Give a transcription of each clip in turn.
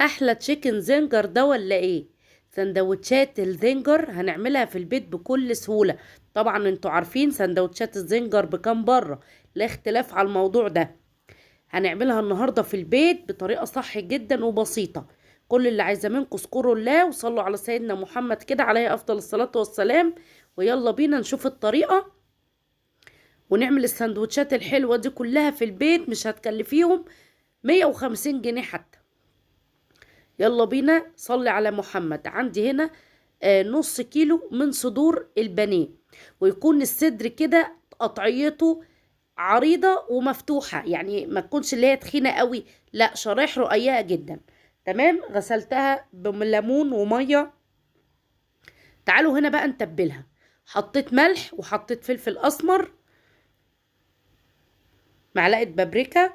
احلى chicken zinger ده ولا ايه؟ سندوتشات ال zinger هنعملها في البيت بكل سهولة. طبعا انتوا عارفين سندوتشات ال zinger بكام بره، لا اختلاف على الموضوع ده. هنعملها النهاردة في البيت بطريقة صح جدا وبسيطة. كل اللي عايزة منكم اذكروا الله وصلوا على سيدنا محمد كده عليه افضل الصلاة والسلام، ويلا بينا نشوف الطريقة ونعمل السندوتشات الحلوة دي كلها في البيت، مش هتكلفيهم 150 جنيه حتى. يلا بينا، صلي على محمد. عندي هنا نص كيلو من صدور البانيه، ويكون الصدر كده قطعيته عريضة ومفتوحة، يعني ما تكونش اللي هي تخينة قوي، لا شرايح رقيقة جدا. تمام، غسلتها بليمون ومية. تعالوا هنا بقى نتبلها. حطيت ملح وحطيت فلفل اسمر، معلقة بابريكا،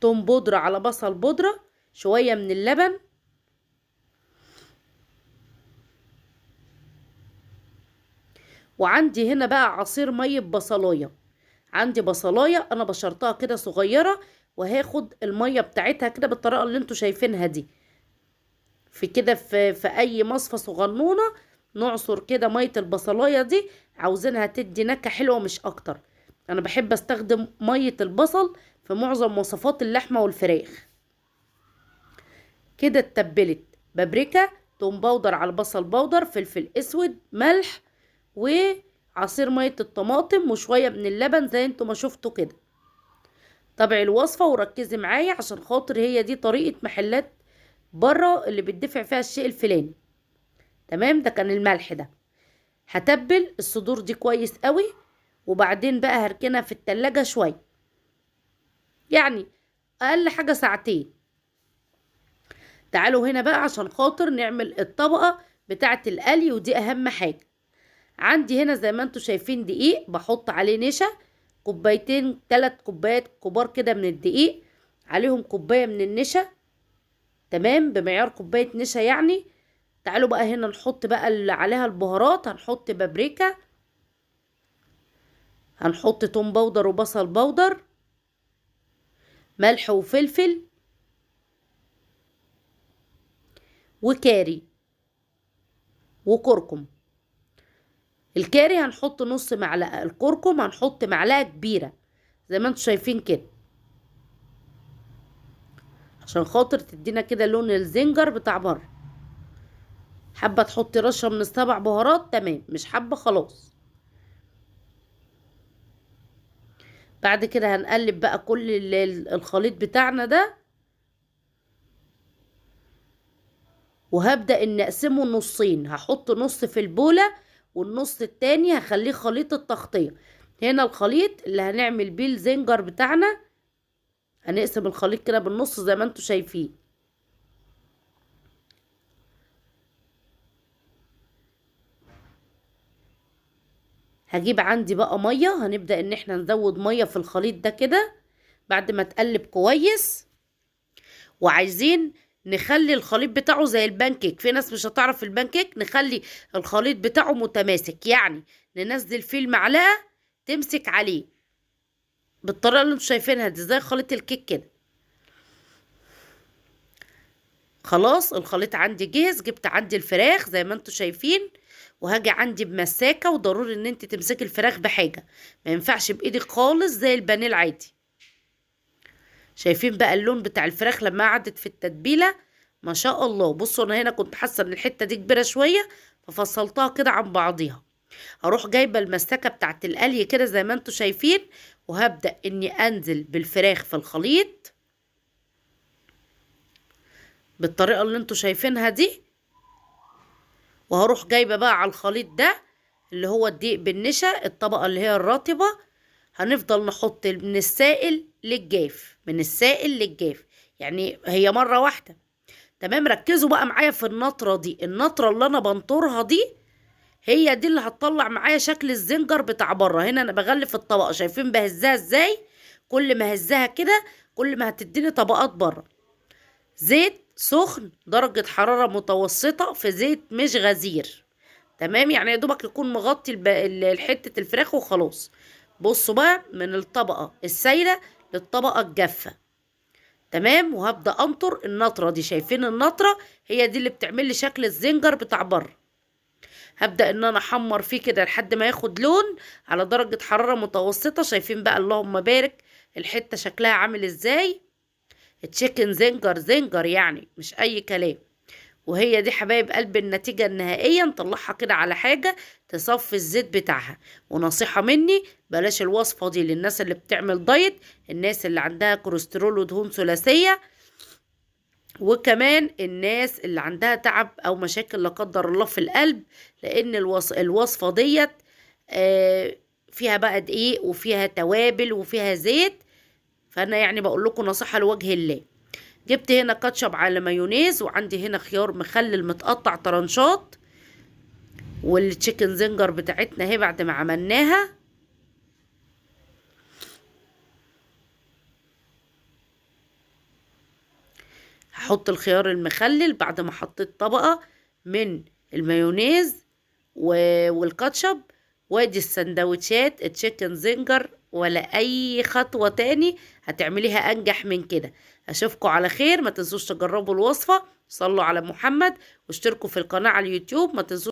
توم بودرة على بصل بودرة، شوية من اللبن، وعندي هنا بقى عصير مية بصلاية. عندي بصلاية انا بشرتها كده صغيرة، وهاخد المية بتاعتها كده بالطريقة اللي انتوا شايفينها دي، في كده في اي مصفى صغنونة نعصر كده مية البصلاية دي. عاوزينها تدي نكهة حلوة مش اكتر. انا بحب استخدم مية البصل في معظم وصفات اللحمة والفراخ. كده اتبلت بابريكا، توم powder على بصل powder، فلفل اسود، ملح، وعصير مية الطماطم، وشوية من اللبن زي انتوا ما شفتوا كده. تابعي الوصفة وركزي معايا عشان خاطر هي دي طريقة محلات بره اللي بتدفع فيها الشيء الفلاني. تمام، ده كان الملح ده. هتبل الصدور دي كويس قوي، وبعدين بقى هركنها في التلاجة شوية، يعني اقل حاجة ساعتين. تعالوا هنا بقى عشان خاطر نعمل الطبقة بتاعة القلي، ودي اهم حاجة. عندي هنا زي ما انتوا شايفين دقيق، بحط عليه نشا، كوبايتين 3 كوبايات كبار كده من الدقيق، عليهم كوباية من النشا. تمام، بمعيار كوباية نشا يعني. تعالوا بقى هنا نحط بقى اللي عليها البهارات. هنحط بابريكا، هنحط توم powder وبصل powder، ملح وفلفل، وكاري وكركم. الكاري هنحط نص معلقة، الكركم هنحط معلقة كبيرة زي ما انتوا شايفين كده، عشان خاطر تدينا كده لون الزنجر بتاع بره. حابة تحطي رشة من السبع بهارات تمام، مش حابة خلاص. بعد كده هنقلب بقى كل الخليط بتاعنا ده، وهبدأ ان اقسمه نصين. هحط نص في البولة والنص التاني هخليه خليط التغطية. هنا الخليط اللي هنعمل بيه الزنجر بتاعنا، هنقسم الخليط كده بالنص زي ما انتوا شايفين. هجيب عندي بقى مية، هنبدأ ان احنا نزود مية في الخليط ده كده بعد ما تقلب كويس. وعايزين نخلي الخليط بتاعه زي البانكيك، في ناس مش هتعرف البانكيك، نخلي الخليط بتاعه متماسك، يعني ننزل فيه المعلقة تمسك عليه بالطريقة اللي انتوا شايفينها دي، زي خليط الكيك كده. خلاص الخليط عندي جاهز. جبت عندي الفراخ زي ما انتوا شايفين، وهاجي عندي بمساكة، وضروري ان انت تمسكي الفراخ بحاجة، ما ينفعش بايدك خالص زي البانيه العادي. شايفين بقى اللون بتاع الفراخ لما قعدت في التتبيلة ما شاء الله. بصوا انا هنا كنت حاسة ان الحتة دي كبيرة شوية ففصلتها كده عن بعضيها. هروح جايبة المساكة بتاعت القلي كده زي ما انتوا شايفين، وهبدأ اني انزل بالفراخ في الخليط بالطريقة اللي انتوا شايفينها دي. وهروح جايبة بقى على الخليط ده اللي هو الدقيق بالنشا، الطبقة اللي هي الرطبة، هنفضل نحط من السائل للجاف، من السائل للجاف، يعني هي مرة واحدة. تمام، ركزوا بقى معايا في النطرة دي، النطرة اللي انا بنطرها دي هي دي اللي هتطلع معايا شكل الزنجر بتاع بره. هنا انا بغلف الطبقة، شايفين بهزها ازاي؟ كل ما هزها كده كل ما هتديني طبقات بره. زيت سخن درجة حرارة متوسطة، في زيت مش غزير. تمام، يعني يا دوبك يكون مغطي حتة الفراخ وخلاص. بصوا بقى من الطبقة السايلة للطبقة الجافه. تمام. وهبدا انطر النطره دي، شايفين النطره هي دي اللي بتعمل لي شكل الزنجر بتاع بره. هبدا ان انا احمر فيه كده لحد ما ياخد لون على درجه حرارة متوسطه. شايفين بقى اللهم بارك الحتة شكلها عامل ازاي، chicken zinger zinger يعني مش اي كلام. وهي دي حبايب قلب النتيجة النهائية. نطلعها كده على حاجة تصفي الزيت بتاعها. ونصيحة مني، بلاش الوصفة دي للناس اللي بتعمل دايت، الناس اللي عندها كوليسترول ودهون ثلاثية، وكمان الناس اللي عندها تعب او مشاكل لا قدر الله في القلب، لان الوصفة ديت فيها بقى دقيق وفيها توابل وفيها زيت. فانا بقول لكم نصيحة لوجه الله. جبت هنا كاتشب على مايونيز، وعندي هنا خيار مخلل متقطع طرنشات، وال chicken zinger بتاعتنا اهي بعد ما عملناها. هحط الخيار المخلل بعد ما حطيت طبقة من المايونيز والكاتشب. وادي السندوتشات chicken zinger، ولا اي خطوة تاني هتعمليها انجح من كده. اشوفكم على خير، ما تنسوش تجربوا الوصفة، صلوا على محمد، واشتركوا في القناة على اليوتيوب، ما تنسوش